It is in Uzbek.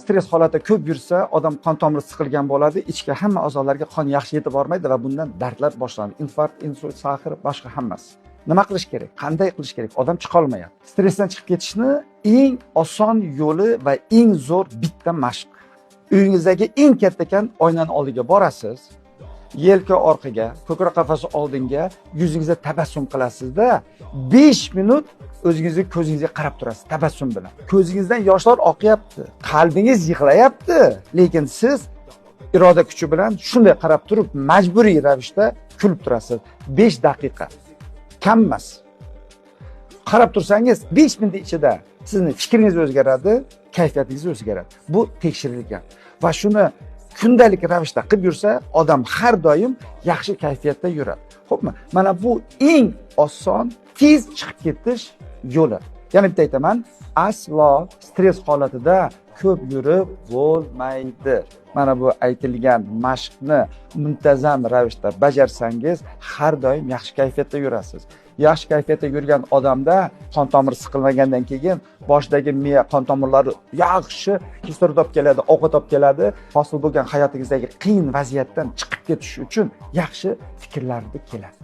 Stress holatida ko'p yursa, odam qon tomiri siqilgan bo'ladi, ichki hamma a'zolarga qon yaxshi yetib bormaydi va bundan dardlar boshlanadi. Infarkt, insult, сахар, boshqa hammasi. Nima qilish kerak? Qanday qilish kerak? Odam chiqolmayapti. Stressdan chiqib ketishni eng oson yo'li va eng zo'r bitta mashq. Uyingizdagi eng kattakan oynani oldiga borasiz, yelka orqaga, ko'krak qafasi oldinga, yuzingizda tabassum qilasizda, 5 minut o'zingizni ko'zingizga qarab turasiz tabassum bilan. Ko'zingizdan yoshlar oqyapti, qalbingiz yig'layapti, lekin siz iroda kuchi bilan shunday qarab turib majburiy ravishda kulib turasiz. 5 daqiqa. Kam emas. Qarab tursangiz 5 minut ichida sizni fikringiz o'zgaradi, kayfiyatingiz o'zgaradi. Bu tekshirilgan. Va shuni kundalik ravishda qilib yursa, odam har doim yaxshi kayfiyatda yuradi. Xo'pmi? Mana bu eng oson, tez chiqib ketish yo'li. Yana bitta aytaman, aslo stress holatida ko'p yurib bo'lmaydi. Mana bu aytilgan mashqni muntazam ravishda bajarsangiz, har doim yaxshi kayfiyatda yurasiz. Yaxshi kayfiyatda yurgan odamda qon tomiri siqilmagandan keyin boshdagi miya qon tomirlari yaxshi kislorod olib keladi, ovqat olib keladi. Hosil bo'lgan hayotingizdagi qiyin vaziyatdan chiqib ketish uchun yaxshi fikrlarni keladi.